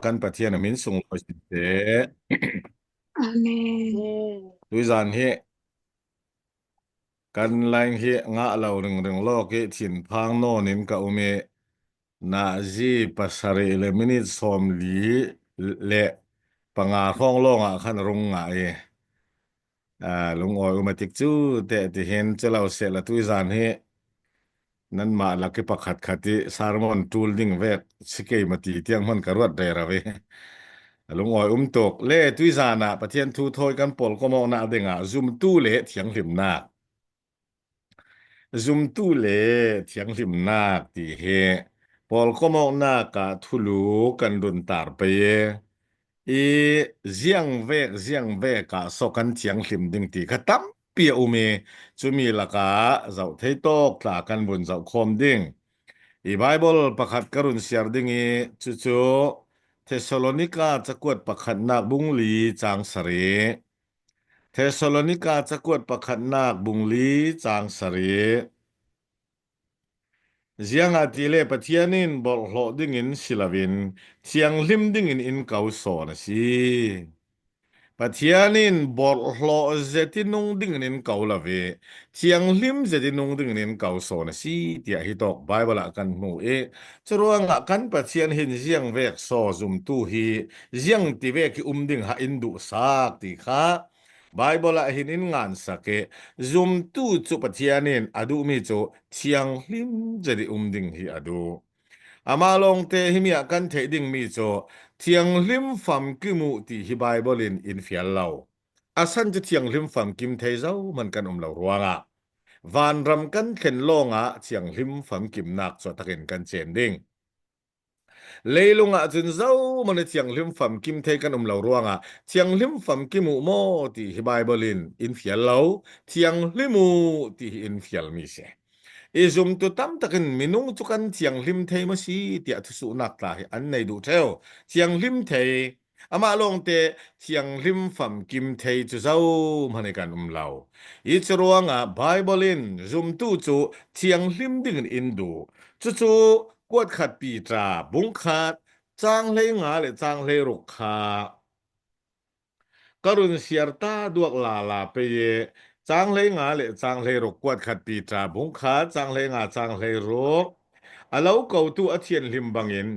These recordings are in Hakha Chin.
Kan Pathian a min sunglawi si seh. Amen. Tuizan hi kan laing hi nga lo ring ring lawk i thinphang nawn in ka um i nazi pasarih le minute 45 hrawng lawng ah khan rung nga i lungawi um a tik cu te tihin culo seh la tuizan hi nanmah lak i pakhat khat i sermon ṭul ding vek sikei ma ti tiang hman ka ruat re rawi. Lungawi um tuk le tuizan ah Pathian thu thawi kan pawl komawk nak ding ah zumtu le thianghlimnak zumtu le thianghlimnak ti hi pawl komawk nak ah thulu kan run tar pe i ziangvek ziangvek ah so kan thianghlim ding ti kha tampi a um i cumi lakah zoh thei tawk tla kan vun zoh khawm ding. I Bible pakhat ka run siar ding i cucu Thessalonika cakuat pakhatnak bung li caang sarih. Thessalonika cakuat pakhatnak bung li caang sarih. Ziangah ti le Pathian in bawlhhlawh dingin si loin thianghlim dingin in ko sawn a si. Pathian in bawlhhlawh zet i nung dingin in ko lo i thianghlim zet i nung dingin in ko sawn a si tiah hi tawk Baibal ah kan hmu i curuangah kan Pathian hin ziang vek saw zumtu hi ziang ti vek hi um ding ha in duh sak ti kha Baibal ah hin in ngan sak i zumtu cu Pathian in a duhmi cu thianghlim zet i um ding hi a duh. Amah lawngte hi mi ah kan theih dingmi cu thianghlim famkim u ti hi Baibal in in fial lo. A san cu thianghlim famkim thei zohmanh kan um lo ruangah vanram kan thlen lawngah thianghlim famkimnak cu takin kan cen ding. Leilung ah cun zohmanh i thianghlim famkim thei kan um lo ruangah thianghlim famkim u maw ti hi Baibal in in fial lo, thianghlim u ti hi in fialmi si. I zumtu tam takin minung cu kan thianghlim thei maw si tiah thusuhnak tla hi an nei duh theo. Thianghlim thei Amah lawngte thianghlim famkim thei cu zohmanh i kan um lo. Hi cu ruangah Baibal in zumtu cu thianghlim dingin in duh. Cucu kuatkhat Piter bungkhat caang 15 le caang 16 kha ka run siar ta duak la la pe i caang 15 le caang 16 kuatkhat Piter bungkhat caang 15 caang 16 A lo kotu a thianhlim bangin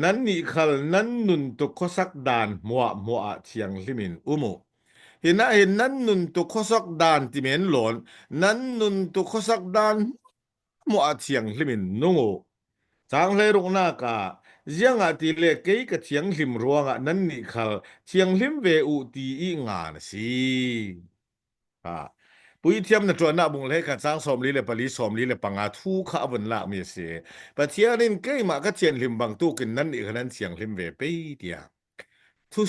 nannih khal nan nun tuk khuasak dan hmuahhmuah ah thianghlim in um u. Hi na hin nan nun tuk khuasak dan ti men lawn nan nun tuk khuasak dan hmuah ah thianghlim in nung u. Caang hleiruknak ah ziangah ti le kei ka thianghlim ruangah nannih khal thianghlim ve u ti i ngan a si. Ah, puithiam na ṭuannak bung hlei kha caang 44 45 thu kha a vun lakmi a si. Pathian in keimah ka thianhlim bangtukin nannih kha nan thianghlim ve pei tiah thu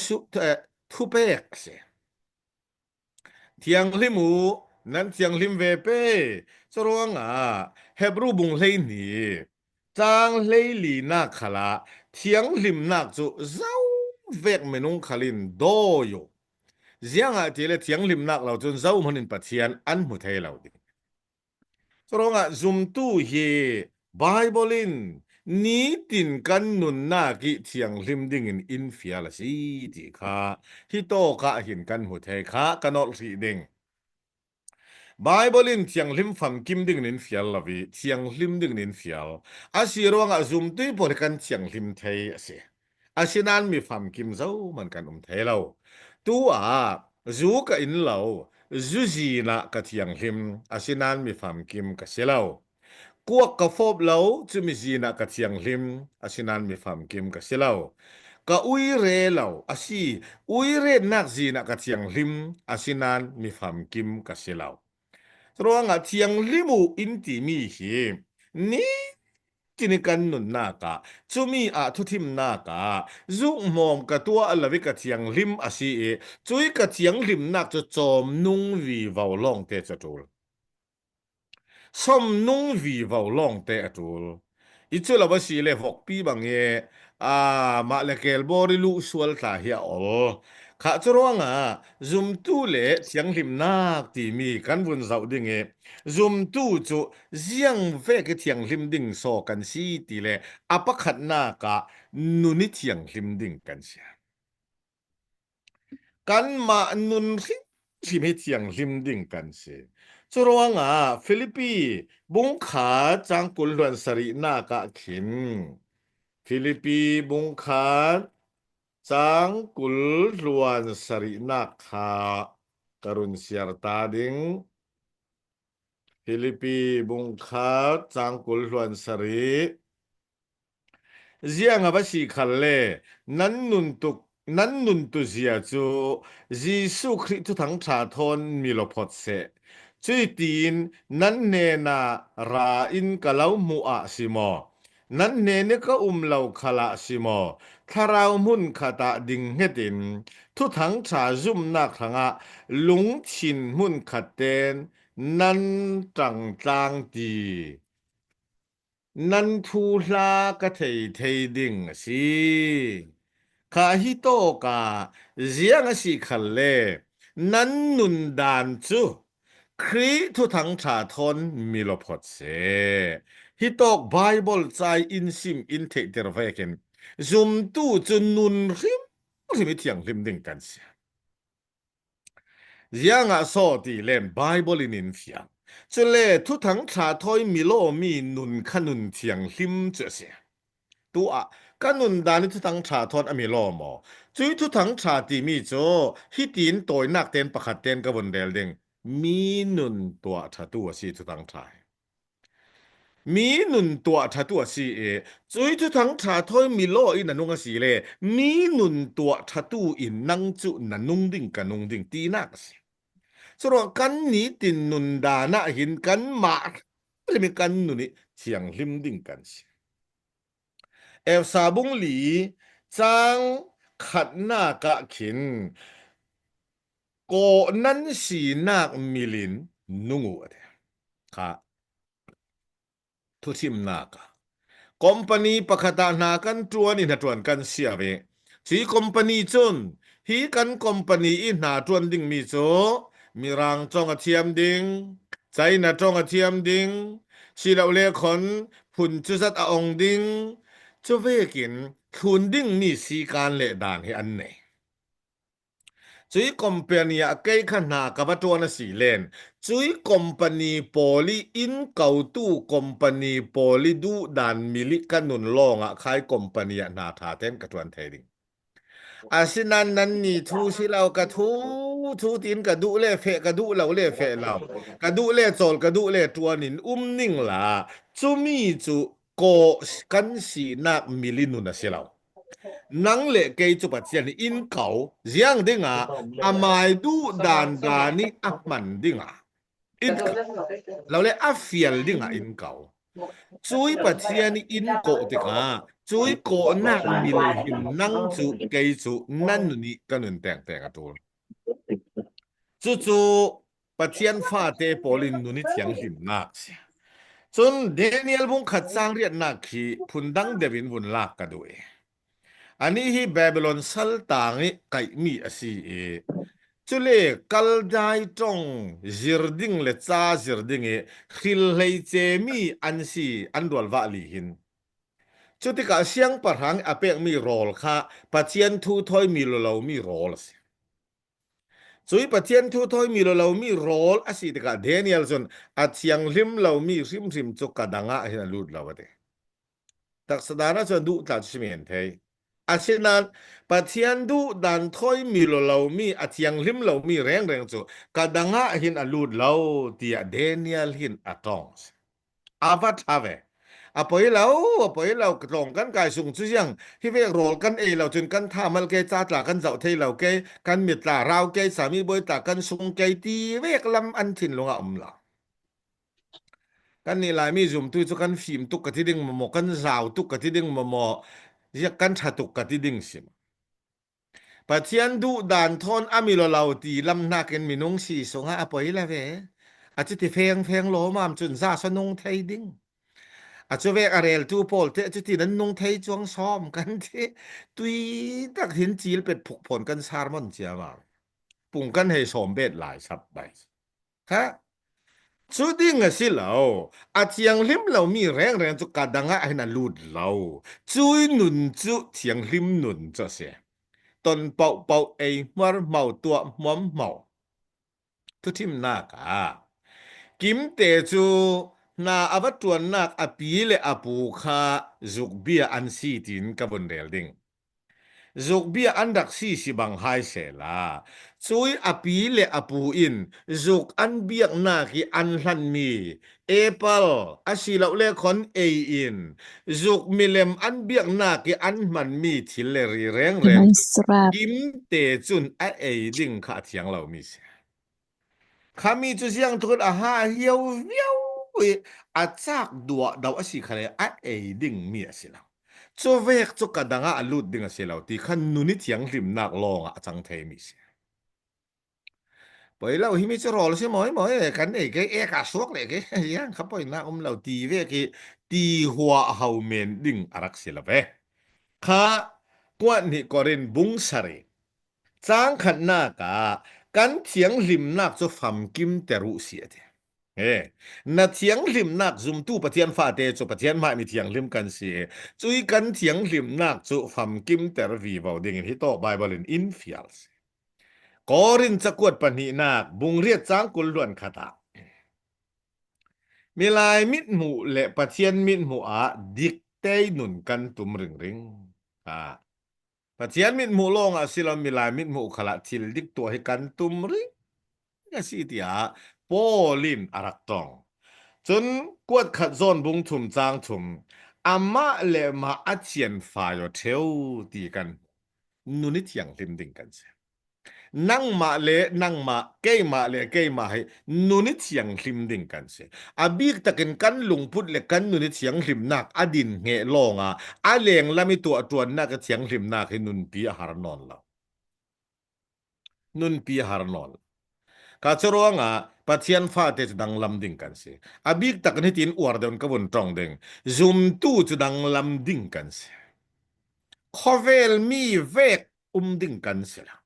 thupek a si. Thianghlim u, nan thianghlim ve pe. Curuangah Hebrew bung 12 caang 14nak khal ah thianghlimnak cu zau vek minung khal in dawi u. Ziangah ti le thianghlimnak lo cun zohhmanh in Pathian an hmu thei lo ding. Curuangah zumtu hi Bible in nitin kan nunnak i thianghlim ding in in fial a si ti kha hi tawk ah hin kan hmu thei kha ka nolh hrih ding. Baibal in thianghlim famkim ding in fial lo i thianghlim ding in fial. A si ruangah zumtu pawl hi kan thianghlim thei a si. Asinain mi famkim zohmanh kan um thei lo. Tu ah zu ka in lo, zu zin ah ka thianghlim, asinain mi famkim ka si lo. Kuak ka fawp lo, cumi zin ah ka thianghlim, asinain mi famkim ka si lo. Ka uire lo, asi, uiretnak zin ah ka thianghlim, asinain mi famkim ka si lo. Ruangah thianghlim u in timi hi ni tini kan nunnak ah cumi ah thuthimnak ah zukmawm ka tuah lo i ka thianghlim a si i cui ka thianghlimnak cu cawm nung vivo lawng te cu a ṭul. Somnung vivo lawngte a ṭul. I cu lo a si le vokpi bang i mah le kelbawr i luh sual tla hi a ol. Khah cu ruangah zumtu le thianghlimnak timi kan vun zoh ding i zumtu cu ziang vek i thianghlim ding saw kan si ti le a pakhatnak ah nun i thianghlim ding kan si. Kanmah nun hrimhrim hi thianghlim ding kan si. Cu ruangah Filipi bungkhat caang 20 hluan sarihnak ah khin Filipi bungkhat Caang 20 hluan sarihnak kha ka run siar ta ding. Filipi bungkhat caang 20 hluan sarih. Ziang a va si khal le nan nun tuk nan nun tu zia cu Jesuh Khrih thuthang ṭha thawn mi lo phot seh. Cui tiin nan hnen ah ra in ka lo hmuh ah si maw? Nan hnen i ka um lo khal ah si maw, thlarau hmun khat ah ding hnget in thuthang ṭha zumhnak hrangah lungthin hmunkhat tein nan ṭang tlang ti. Nan thu hla ka thei thei ding a si. Kha hi tawk ah ziang a si khal le nan nun dan cu Khrih thuthang ṭha thawn mi lawphawt seh. Hi tawk Baibal cai in sim in theihter vekin zumtu cu nun hrimhrim i thianghlim ding kan si. Ziang ah saw ti len Baibal in in fiang. Cule thuthang ṭha thawi mi lawmi nun kha nun thianghlim cu a si. Tu ah ka nun dan i thuthang ṭha thawn a mi law maw? Cui thuthang ṭha timi cu hitin tawinak tein pakhat tein ka vun rel ding. Mi nun tuah ṭhatu a si thuthang ṭha hi. Mi nun tuah ṭhatu a si i cui thuthang ṭha thawi mi law in a nung a si le mi nun tuah ṭhatu in nang cu na nung ding ka nung ding tinak a si. Curuang kan nitin nun dan ah hin kanmah hrim i kan nun i thianghlim ding kan si. Efsa bung li caang khatnak ah khin kawh nan sinak milin nungu a ti. Kha thuthimnak ah company pakhat ah hna kan ṭuan i hnaṭuan kan sia ve. Hi company cun hi kan company i hna ṭuan dingmi cu Mirang ṭong a thiam ding, China ṭong a thiam ding, silole khon phun cu zat a ong ding, cu vekin thlun dingmi sikaan le dan hi an nei. Cui company ah kei kha hna ka va ṭuan a si len. Cui company pawl i inn kotu company pawl i duhdan mili ka nun lawng ah khai company ah hna ṭha tein ka ṭuan thei ding. Asinain nan ni thu si lo ka thu thu tiin ka duh le feh ka duh lo le feh lo ka duh le cawl ka duh le ṭuan in um ning la cumi cu kawh kan sinak mili nun a si lo. Nang le kei cu Pathian nih in ko ziang dingah amai duh dan dan i a hman dingah in lo le a fial dingah in ko. Cui Pathian i in kawh tikah cui kawhnak mil hin nang cu kei cu nan nun i ka nun tengteng a ṭul. Cucu Pathian fate pawl in nun i thianghlimnak si. Cun Daniel bung khat caang riatnak khi phundang deuh in vun lak ka duh i. Anih hi Babylon saltang i kaihmi a si i cule Kaldai ṭong zir ding le ca zir ding i hril cemi an si an rual vah li hin. Cu tikah siangpahrang a pekmi rawl kha Pathian thu thawimi lomi rawl a si. Cui Pathian thu thawimi lo lomi rawl a si tikah Daniel cun a thianghlim lomi hrimhrim cu ka dang ah hin a lut lo a ti. Taksa dan ah cun duh tla cu si men thei. Asinain Pathian duh dan thawimi lo lomi a thianghlim lomi rengreng cu ka dang ah hin a lut lo tiah Daniel hin a tong. A va ṭha ve. A poi lo, a poi lo, tlawng kan kai sung cu siang hi vek rawl kan ei lo cun kan tha mal ke ca tla kan zoh thei lo ke kan mit tla rau ke sami boi tla kan sung ke ti vek lam an thinlung ah um lo. Kan nih Laimi zumtu cu kan fim tuk ka ti ding maw kan zau tuk ka ti ding maw ziak kan ṭha tuk ka ti ding si. Pathian duhdan thawn a mi lo ti lam nakin minung si sungah a poi la ve. A cuti feng feng lawmam cun za sa nung thei ding. A cu vek a reltu pawl te cuti nan nung thei chuang sawm kan ti. Tui tak hin cil pet phuk phon kan sermon cia ma. Pung kan hei sawm bet lai sap bai. Ha? Cu ding a si lo. A thianghlim lomi rengreng cu ka dang ah hin a lut lo. Cui nun cu thianghlim nun cu a si. Ton paohpaoh ei hmuar hmau tuah hmuam hmau. Thuthimnak ah Kimte cu hna a va ṭuannak a pi le a pu kha zukbia an si tiin ka vun rel ding. Zukbia an rak si si bang hai sehla, cui a pi le a pu in zuk an biaknak i an hlanmi apple asilole khon ei in zuk milem an biaknak i an hmanmi thil le ri rengreng Naman cu sarap. kimte cun a ei ding kha a thiang lomi si. Khami cu siang tluk a ha hio viau i a cak duah do a si kha le a ei dingmi a si lo. Cu vek cu ka dang ah a lut ding a si lo ti kha nun i thianghlimnak lawng ah a cang theimi si. Poi lo hi mi cu rawl si moi moi kan ei ke ek a suak le ke yang kha poi na um lo ti ve ki ti hua ho men ding a rak si lo ve. Kha kuan nih korin bung sari Caang khatnak ah kan thianghlimnak cu famkim ter u si a ti. E, na thianghlimnak zumtu Pathian fate cu Pathian hmai mi thianghlim kan si i cui kan thianghlimnak cu famkim ter vivo ding in hi to Bible in in fial si. Korin cakuat pahnihnak bungriat caang 20 luan khat ah milai mithmuh le Pathian mithmuh ah dik tei nun kan tum ringring. Ah, Pathian mithmuh lawng ah si lo milai mithmuh khal ah thil dik tuah hi kan tum rih a si tiah Paul in a rak tong. Cun kuat khat zawn bung thum cang thum amah le mah a thian fai o theu ti kan nun i thianghlim ding kan si. Nangmah le nangmah, keimah le keimah hi nun i thianghlim ding kan si. A bik takin kan lungput le kan nun i thianghlimnak a din nge lawngah a lenglam i tuahṭuannak i thianghlimnak hi nunpi a har nawn lo. Nunpi a har nawn. Ka cu ruangah Pathian fate cu danglam ding kan si. A bik takin hitin uar deuh in ka vun tong ding. Zumtu cu danglam ding kan si. Khawvel mi vek um ding kan si lo.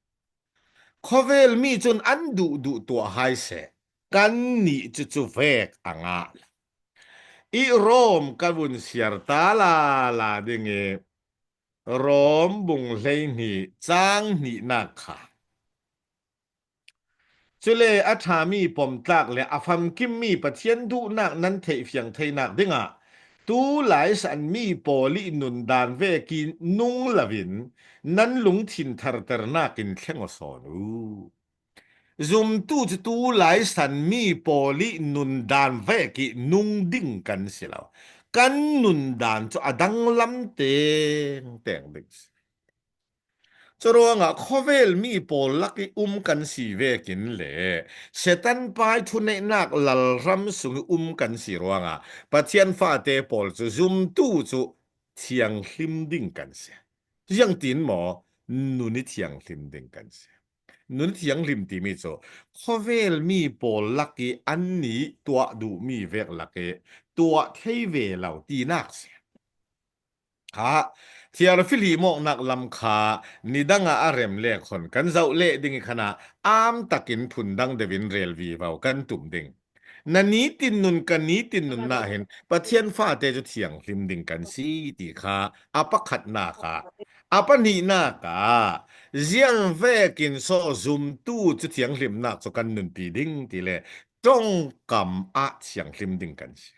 Khawvel mi cun an duh duh tuah hai seh. Kan nih cu cu vek a ngah lo. I Rom ka vun siar ta la la ding i Rom bung 12 caang hnihnak kha Cule a ṭhami pomtlak le a famkimmi Pathian duhnak nan theihfiang theinak dingah tu lai sanmi pawl i nundan ve ki nung loin nan lungthin tharternak in thleng aw sawn u. Zumtu cu tu lai sanmi pawl i nundan ve ki nung ding kan si lo. Kan nundan cu a danglam teng teng ding si. Curuangah khawvel mi pawl lak i um kan si vekin le Satan pai thuneihnak lalram sung i um kan si ruangah Pathian fate pawl cu zumtu cu thianghlim ding kan si. Ziangtin maw nun i thianghlim ding kan si. Nun thianghlim timi cu khawvel mi pawl lak i an nih tuah duhmi vek lak i tuah thei ve lo tinak si. Kha thiarfili mawknak lam kha nidang ah a rem le khon kan zoh leh ding i khan ah am takin phundang deuh in rel vivo kan tum ding. Na nitin nun ka nitin nun na hin Pathian fate cu thianghlim ding kan si ti kha a pakhatnak ah a pahnihnak ah ziang vekin so zumtu cu thianghlimnak cu kan nunpi ding ti le tongkam ah thianghlim ding kan si.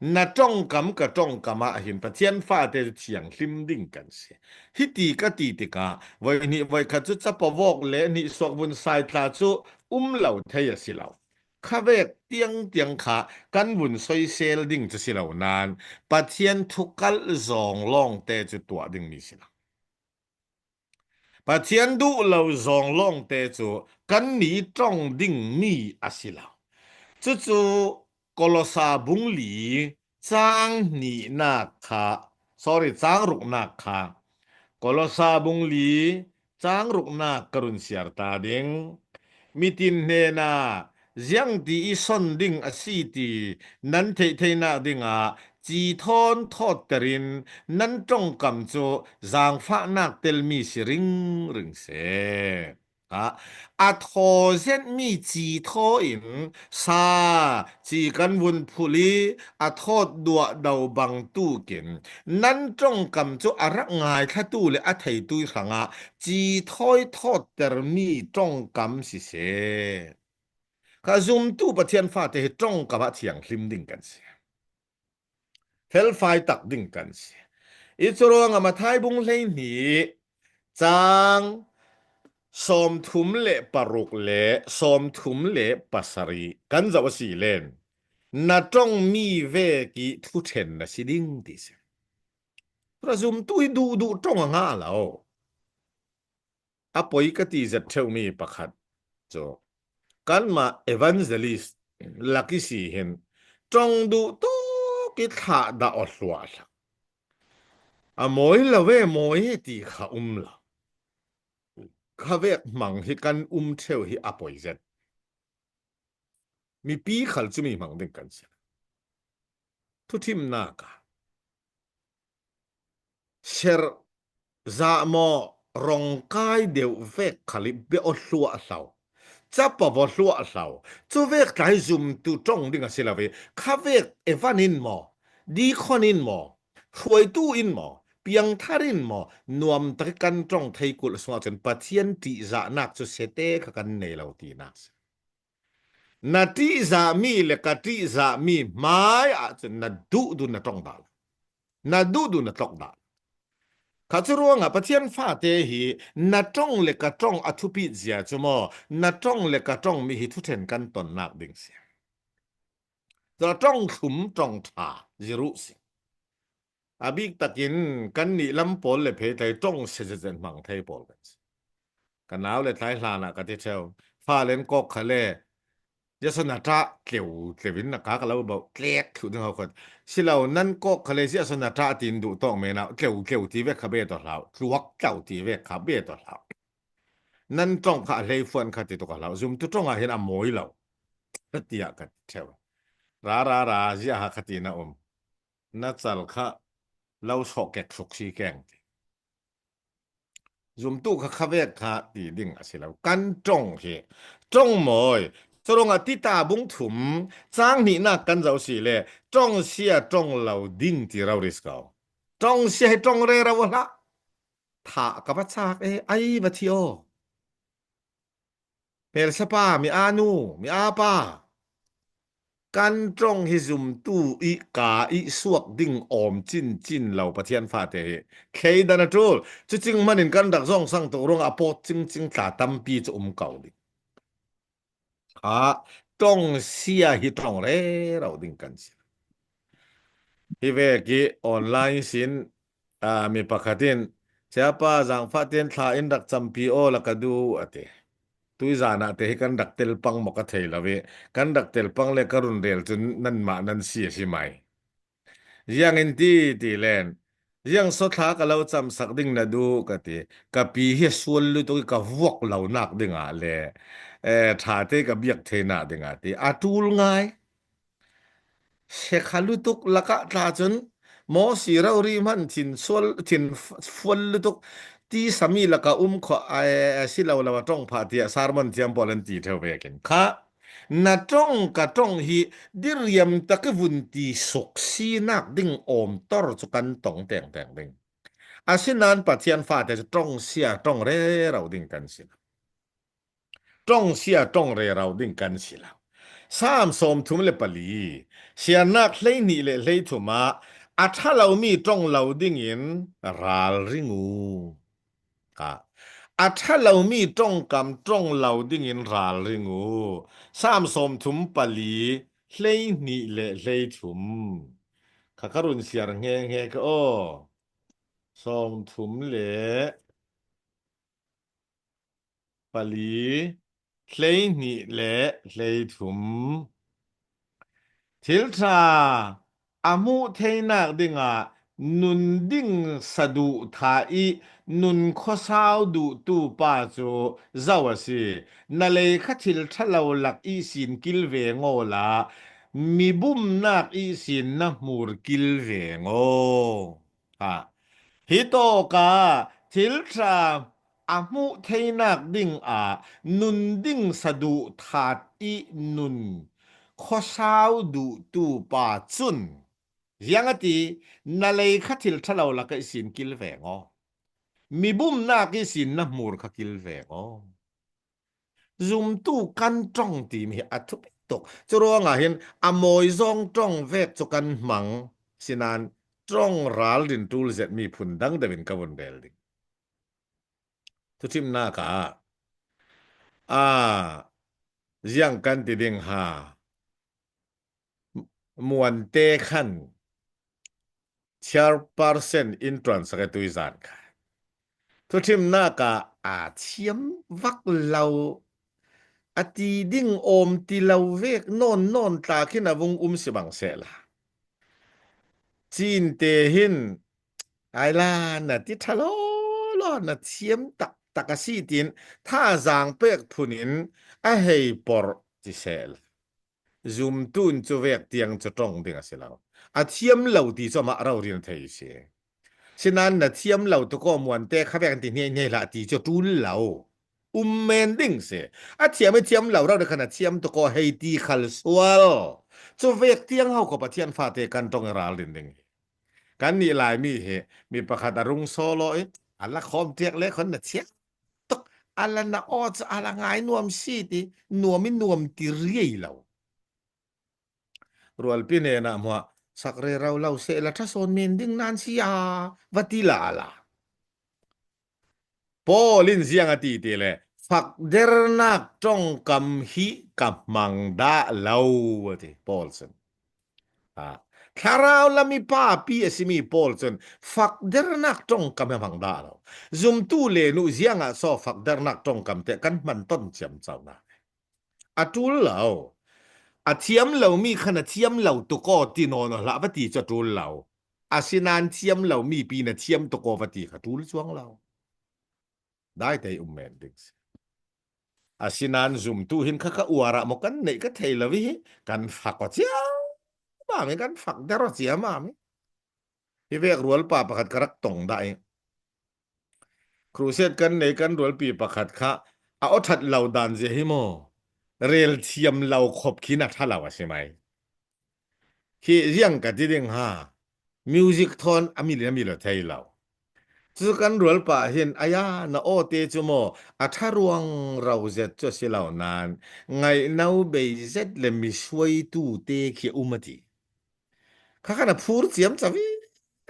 Na ṭongkam ka ṭongkam ah hin Pathian fate cu thianghlim ding kan si. Hiti ka ti tikah voihnih voikhat cu capawawk le nihsuak vun saitla cu um lo thei a si lo. Khavek tiangtiang kha kan vun soisel ding cu si lo nain Pathian thu kalh zawng lawngte cu tuah dingmi si lo. Pathian duh lo zawng lawngte cu kan ni tong dingmi a si lo. Cucu Kolosa bungli caang hnihnak kha sorry caang ruknak kha Kolosa bungli caang ruknak ka run siar ta ding. Mitin hnenah. ziang ti i son ding a si ti nan theih theinak dingah ci thawn thawtter in nan ṭongkam cu zaangfahnak telmi si ringring seh. A thaw zenhmi ci thaw in sa ci kan vun phul i a thawt duah do bang tukin nan ṭongkam cu a rak ngaithlatu le a theitu hrangah ci thawi thawttermi ṭongkam siseh. Kha zumtu Pathian fate hi ṭongkam ah thianghlim ding kan si. Felfai tak ding kan si. I curuangah Matthai bung 12 caang 36 le 37 kan zoh a si len na ṭongmi vek i thuṭhen na si ding ti si. Ra zumtu hi duh duh ṭong a ngah lo. A poi ka ti zet ṭheumi pakhat cu kanmah evangelist laki si hin ṭong duh tuk i thlah dah aw hluah hlah. A mawi lo e mawi ti kha um lo. Kha vek hmang hi kan um ṭheu hi a poi zet. Mipi khal cu mi hmang ding kan si. Thuthimnak ah Ser zah maw rongkai deuh vek khal i bia aw hluah hlau. Capaw hluah hlau. Cu vek tlai zumtu ṭong ding a si lo i kha vek evan in maw, dikhon in maw, hruaitu in maw, piangthar in maw nuam tak i kan ṭong thei kulh sung ahcun Pathian ṭihzahnak cu sete kha kan nei lo tinak a si. Na ṭihzahmi le ka ṭihzahmi hmai ahcun na duh dun na tong dah lo. Na duh dun na tlok dah. Kha cu ruangah Pathian fate hi na tong le ka tong a thupit zia cu maw na tong le ka tong mi hi thuthen kan tonnak ding si. Cu tong thlum tong ṭha ziru si. A bik takin kan nih lam pawl le phetlei tong sezezen hmang thei pawl kan si. Ka nau le tlai hlan ah ka ti theo. Fa len kok kha le jason a ṭah tleu tleu in na ka ka lo bo tlek thlu ding ho khot. Silo nan kok kha le jason a ṭah tin duh tawk me na tleu tleu ti ve kha be to hlau. Tluak tlau ti ve kha be to hlau. Nan tong kha a hlei fuan kha ti to ka hlau. Zum tu tong ah hin a mawi lo. Tiah ka ti theo. Ra ra ra zia ha kha ti na um. Na cal kha lo sawh kek suk si keng ti. Zumtu kha khavek kha ti ding a si lo. Kan tong hi tong mawi curong ah tita bung thum cang hnihnak kan zoh si le tong sia tong lo ding ti ro ris ko. Tong sia hi tong re ro hlah. Tha ka va chak e ai va thi o. Hmelsapa mi aa nu mi aa pa kan ṭong hi zumtu i kaa i suak ding awm chinchin lo Pathian fate hi thleidan a ṭul cucing hman in kan rak zong sang tuk ruang ah pawt cingcing tla tampi cu um ko ding kha tong sia hi tong rero ding kan si Hi ve ki online sin mi pakhat in Sayapa zaangfah tein thla in rak campi aw la ka du ati. Tui zan ah te hi kan rak tel pang maw ka thei lo i kan rak tel pang le ka run rel cun nanmah nan si a si mai. Ziang in ti ti len. Ziang so thla ka lo cam sak ding na du ka ti. Ka pi hi sual lu tu ka vuak lo nak ding ah le eh tha te ka biak the na ding ah ti. A tul ngai. Shekha lutuk lakah tla cun maw si rori hmanh thin sual thin fual lutuk ti sami laka um kho ai si lo lo a tong pha tiah sermon thiam pawl an ti theo ve kin kha na tong ka tong hi diriam tak vun ti suk sinak ding awm tor chu kan tong teng teng ding asinain Pathian fate cu tong sia tong re ro ding kan si Ṭong sia ṭong rero ding kan si lo. Salm 34 siarnak 12 le 13 ah a ṭhalomi ṭong lo dingin ralring u. A ṭhalomi ṭongkam ṭong lo dingin ralring u. Salm 34 12 le 13 kha ka run siar nge nge ka aw. Sawm thum le pali, 12 le 13. Thil ṭha a hmuh theinak dingah Nun ding saduhthah i nun khuasau duhtu pa cu zo a si. Na lei kha thil ṭhalo lak ihsin kilveng aw la, mi bumnak ihsin na hmur kilveng aw. Ha. Hi tawk ah thil ṭha a hmuh theinak ding ah nun ding saduhthat i nun khuasau duhtu pa cun Ziang a ti, na lei kha thil ṭhalo laka i sin kilveng aw. Mi bumnak i sin na hmur kha kilveng aw. Zumtu kan ṭong timi hi a thupi tuk. Cu ruangah hin a mawi zong ṭong vek cu kan hmang. Sinain ṭong ralrin ṭul zetmi phun dang deuh in ka vun rel ding. Thuṭhimnak ah, ah, ziang kan ti ding ha. Muante khan chairperson in ṭuan sak i tuizan kha thuṭhimnak ah aa thiam vak lo. A ti ding awm ti lo vek nawn nawn tla khin a vung um si bang sehla. Cin te hin ai la na ti ṭha law law na thiam taktak a si tiin thazaang pek phun in a hei porh ti sehla. Zumtu cu vek tiang cu tong ding a si lo. A thiam lo ti cu amah rorian thei si. Sinain na thiam lo tu ko muan te kha vek an ti hne hne hlah ti cu tul lo. Um men ding si. A thiam i thiam lo ro khan a thiam tu ko hei ti khal sual. Cu vek tiang ho ko Pathian fate kan tong i ral din ding hi. Kan nih Laimi hi mi pakhat a rung solo i ala khom tiak le khon na thiam tuk ala na aw cu ala ngai nuam si ti nuam in nuam ti riai lo rualpi ne na hmuah sakre rau lo se la tha sawn men ding nan si a va ti la la Paul in ziang a ti ti le fak dernak tongkam hi ka hmang dah lo ati Paul cun Thlarau lam i papi a simi pawl cun fakdernak ṭongkam he hmang dah lo. Zumtu le nu ziang ah so fakdernak ṭongkam te kan hman ton ciamco na. A ṭul lo. A thiam lomi khan a thiam lo tuk aw ti nawn hlah va ti cu a ṭul lo. Asinain thiam lomi pi na thiam tuk aw va ti kha ṭul chuang lo. Dai te um men ding si. Asinain zumtu hin kha ka uar ah maw kan neih ka thei lo hi kan fak aw ciammam i kan fak der aw ciammam i hi vek rual pa pakhat ka rak tong dah i crusade kan nei kan rualpi pakhat kha a aw that lo dan zia hi maw rel thiam lo khop khin a tha lo a si mai Hi riang ka ti ding ha. Music thawn a mi le mi lo thei lo. Cu kan rual pah hin aya na aw te cu maw a tha ruang ro zet cu si lo nain ngaihno bei zet le mi suaitu te khi um a ti. Kha khan a phur ciam cawi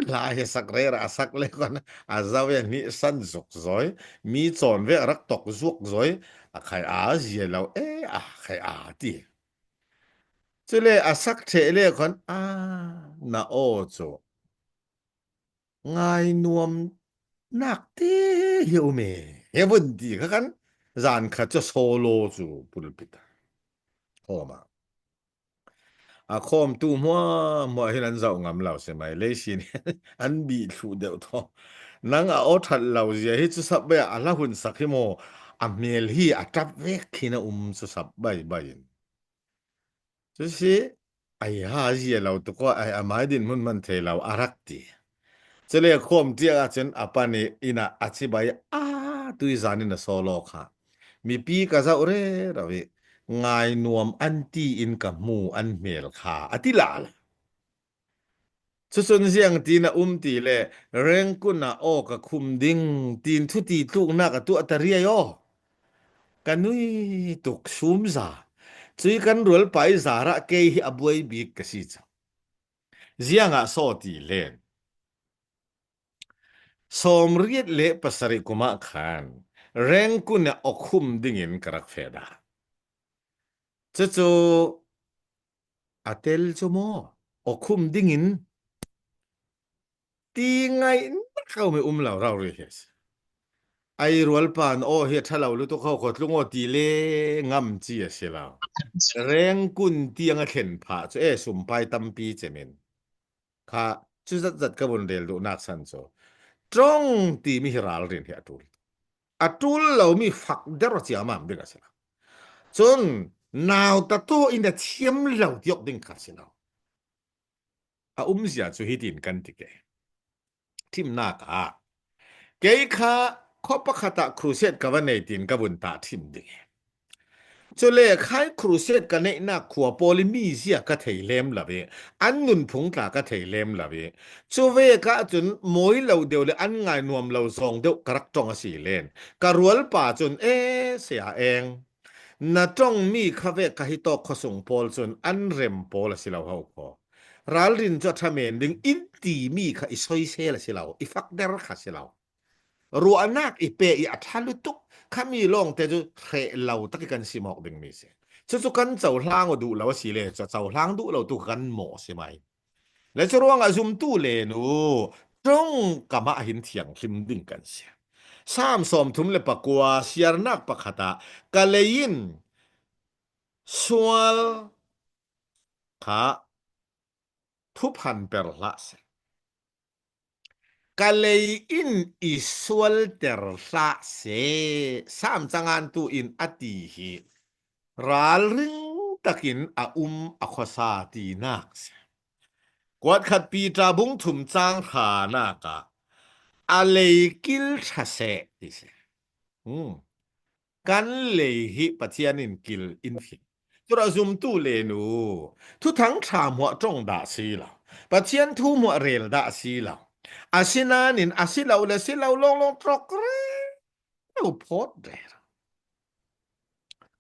hla hi sak re ra sak le kon a zau ya ni san zuk zoi mi chawn ve rak tok zuak zoi a khai a zia lo e a khai a ti. Cule a sak ṭheh le khan aa na aw cu ngai nuam nak te hi um e he vun ti kha kan zan khat cu solo cu pulpit ah khawm ah a khawm tu hmuah hmuah hin an zoh ngam lo si mai lei sin an bih thlu deuh thaw nang a aw that lo zia hi cu sap bai a hla hun sak hi maw a hmel hi a tap vek khin a um cu sap bai bai in Cusi ai ha zia lo tuk aw ai amai din hmun man thei lo a rak ti. Cule khawm tiak ahcun a pa nih inn ah a chibai a tui zan in a solo kha. Mipi ka zoh re ro i ngai nuam an ti in ka hmu an hmel kha a ti la la. Cucun ziang ti na um ti le rengkun ah aw ka khum ding tiin thuti tluknak a tuah ta riai aw. Ka nui tuk sumza. Cui kan rual pa i zarah kei hi a buai bik ka si cang. Ziang ah saw ti len. 97 kum ah khan rengkun ah awkhum dingin ka rak fe dah. Cucu A tel cu maw awkhum dingin ti ngaihnak ko mi um lo rau ri hi a si. Ai rual pa aw hi a ṭhalo lutuk ho kho tlung aw ti le ngam chi a si lo. Rengkun tiang a thlen phah cu e sumpai tampi cemin. Kha. Cu zat zat ka vun rel duhnak san cu ṭong timi hi ralrin hi a ṭul. A ṭul lomi fak der ciamam ding a si lo. Cun nauta to in a thiam lo tiok ding kha si lo. A umzia cu hitin kan ti ke. Thimnak ah kei kha khua pakhat ah crusade ka va nei tin ka vun tah thim ding. Cule khai crusade ka neihnak khua pawl i mi zia ka thei lem lo i an nunphung tla ka thei lem lo i cu ve ka cun mawi lo deuh le an ngai nuam lo zawng deuh ka rak tong a si len. Ka rual pa cun e saya eng na tong mi kha ve ka hi tawk khuasung pawl cun an rem pawl a si lo ho kho. Ralrin cu a ṭha men ding in timi kha i soisel a si lo, i fakder kha si lo. Ruahnak i pe i a ṭha lutuk khami lawng te cu hreh lo tak i kan sim awk dingmi si. Cucu kan cohlang o duh lo a si le cu cohlang duh lo tu kan mawh si mai. Le cu ruangah zumtu le nu ṭongkam ah hin thianghlim ding kan si. Salm 39 siarnak pakhat ah ka lei in sual kha thuphan per hlah seh. Ka lei in i sualter hlah seh. Sam cangan tu in a ti hi ralring takin a um a khuasa tinak si. Kuatkhat Peter bung thum cang hra nak ah a lei kil ṭha seh ti si. Hmm. Kan lei hi Pathian in kil in fim. Tura zumtu le nu thuthang thla muah tong dah si lo. Pathian thu muah rel dah si lo. Asinain asilo le silo long long trok reu phot re.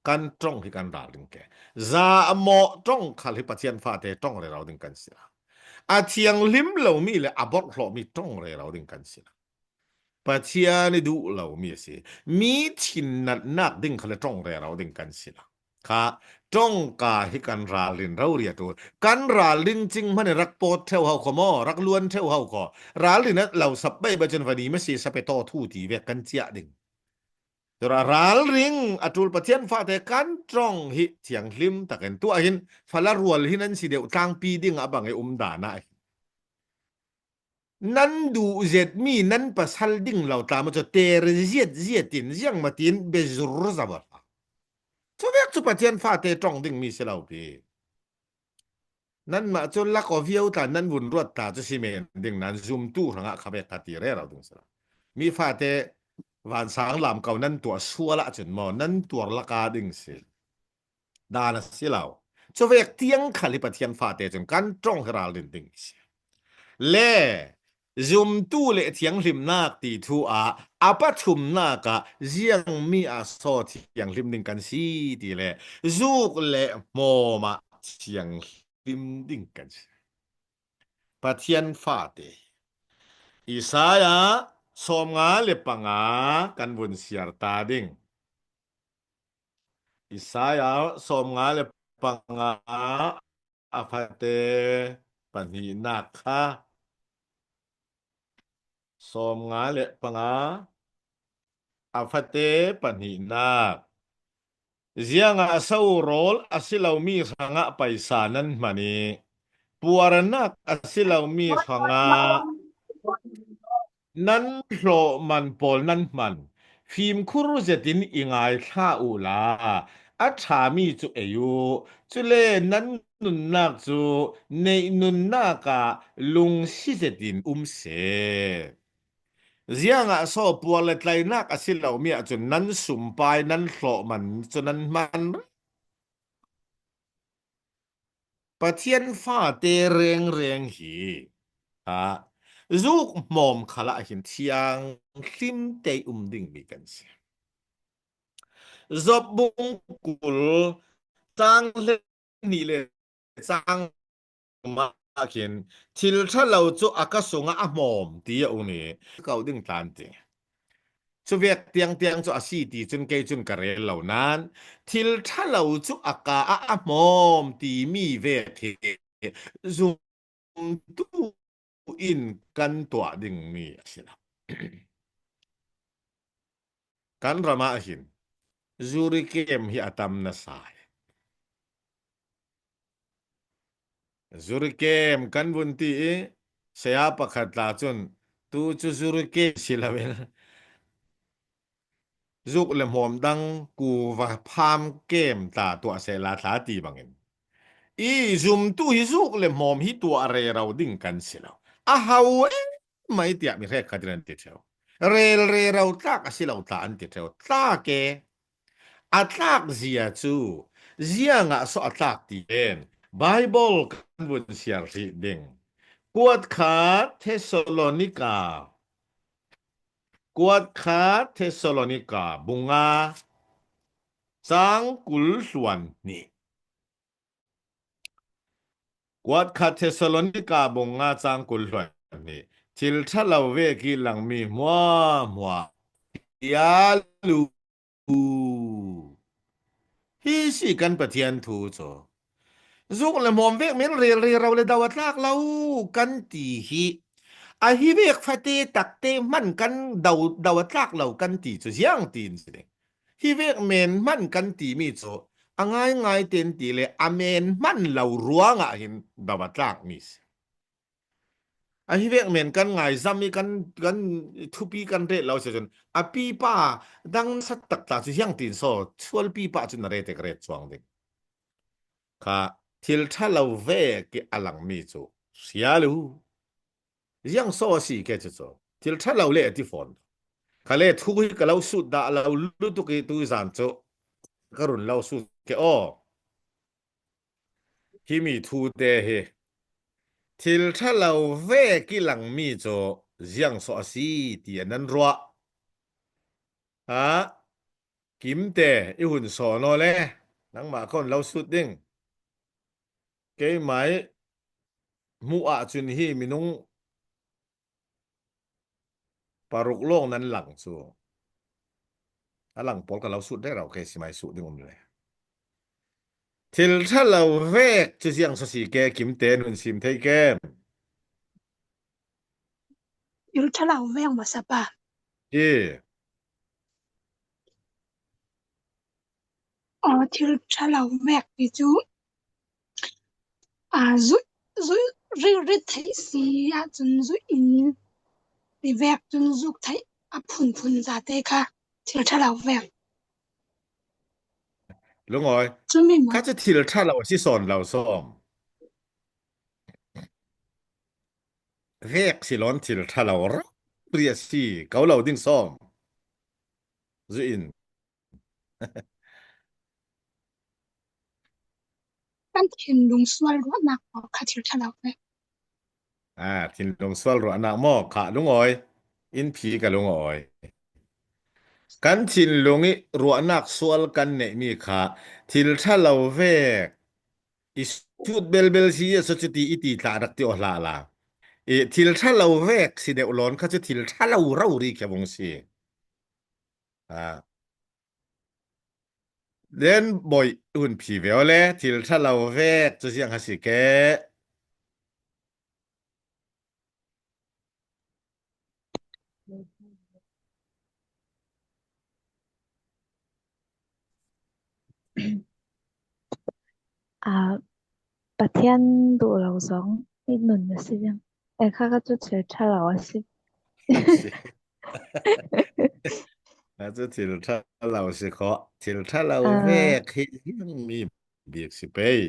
Kan tong hi kan ral ding ke. Za mo tong khal hi Pathian fa te tong re rau ding kan si la. A thiang lim lo mi le a bor hlo mi tong re rau ding kan si la. Pathian i duh lomi a si. Mi thinnatnak ding kha le ṭong rero ding kan si lo. Kha ṭongka hi kan ralrin roria ṭul. Kan ralrin cing hmanh in rak pawt ṭheo hau kho maw? Rak luan ṭheo hau kho. Ralrin ah lo sap bei ba cun vani ma si sape to thu ti ve kan ciah ding. Tura ralring a ṭul Pathian fate kan ṭong hi thianghlim takin tuah hin fala rual hin an si deuh tlangpi ding a bang i um dan ah Nan duh zetmi nan pasal ding lo tla ma cu ter ziat ziat in ziang ma tin bezur za ba. Cu vek cu Pathian fate tong ding mi si lo pi. Nan mah cu lak o viau tla nan vun ruat ta cu si men ding nan zumtu hrangah kha vek kha ti re ro ding si lo. Mi fate vansang lam ko nan tuah sual ahcun maw nan tuar laka ding si. Dan a si lo. Cuvek tiang khal hi Pathian fate cun kan tong hi ralrin ding si. Le zumtu le thianghlimnak ti thu ah a pathumnak ah ziangmi ah so thianghlim ding kan si ti le zuk le hmawm ah thianghlim ding kan si. Pathian fate Isaiah 55 kan vun siar ta ding. Isaiah 55 a fate pahnihnak kha 55 a fate pahnihnak Ziangah so rawl a si lomi hrangah paisa nan hman i puarnak a si lomi hrangah Nan hlawh man pawl nan hman. Fimkhur zet in i ngaithla u la, a ṭhami cu ei u. Cule nan nunnak cu neih nunnak ah lungsi zet in um seh. Ziangah saw puar le tlainak a si lomi ahcun nan sumpai nan hlawh man cu nan hman. Pathian fate rengreng hi ah zuk hmawm khal ah hin thiang hlim te um dingmi kan si. Job bung 20 cang 12 le cang ma khin thil ṭhalo cu a ka sungah a hmawm ti a um i ko ding tlan ti. Cuvek tiangtiang cu a si ti cun kei cun ka rel lo nain thil ṭhalo cu a ka ah a hmawm timi vek hi zumtu in kan tuah dingmi a si lo. Kan ram ah hin zurikem hi a tam nasa. Zurikem kan vun ti i. Saya pakhat la cun tu cu zurike si loin zuk le hmawm dang kuva pham kem ta tuah seh la thla ti bangin. I zumtu hi zuk le hmawm hi tuah rero ding kan si lo. A hau mai tiah mi hrek khat in an ti theo. Rel re ro tlak a si lo tla an ti theo. Tlak e a tlak zia cu ziangah so a tlak ti en Bible kan vun siar hrih ding. Kuat kha Thessalonica Kuat kha Thessalonica bunga cang kul hluan hnih. Kuat kha Thessalonika bung nga cang 20 hluan nih thil ṭhalo ve ki langmi hmuahhmuah tialu hi si kan Pathian thu cu zuk le hmawm vek men rel re ro le do a tlak lo kan ti hi a hi vek fate takte hman kan do do a tlak lo kan ti cu ziang tin si ding Hi vek men hman kan timi cu a ngaingai ten ti le a men hman lo ruangah hin do a tlakmi si. A hi vek men kan ngai zam i kan kan thupi kan ret lo si cun a pipa dang sat tak ta cu hiang tin so chual pipa cu na re te ka ret chuang ding. Kha thil tha lo ve ki alang mi cu sialu Ziang so a si ke cu cu thil ṭha lo le a ti fawn. Khale thu hi ka lo sut dah lo lutuk i tu zan cu ka run lo sut ke aw. Hi mi thu te hi thil ṭha lo ve ki lang mi cu ziang so a si ti an ruah. Ha kimte i hun so no le nangmah kon lo sut ding. Keimah i hmuh ahcun hi minung paruk lawng nan lang cu. A lang pawl ka lo sut rero ke si mai suh ding um le. Thil ṭhalo vek cu ziang sa si ke kim te nun sim thei ke. Thil ṭhalo vek ma sapa. I. Aw thil ṭhalo vek ti cu aa zuih zuih rit theih si ahcun zuih in ti vek cun zuk theih a phunphun zate kha thil ṭhalo vek. Lungawi. Cumi maw? Kha cu thil ṭhalo a si sawn lo sawm. Vek si lawn thil ṭhalo rak ri a si ko lo ding sawm. Zu in. Kan thinlung sual ruahnak maw kha thil ṭhalo ve. Ah, thinlung sual ruahnak maw khah lungawi in phi ka lungawi. Kan thinlung i ruahnak sual kan neihmi kha thil ṭhalo vek i sut belbel si a so cuti i ti tla rak ti o hlah la. I thil ṭhalo vek si deuh lawn kha cu thil ṭhalo ro ri kha vung si. Ah. Then bawi hun phi ve le thil ṭhalo vek cu siang ha si ke. Ah, Pathian duh lo zong i nun a si ding. Eh, khakha cu thil ṭha lo a si. Si. Cu thil ṭha lo si khawh. Thil ṭha lo Ah, vek hi mi bik si pei.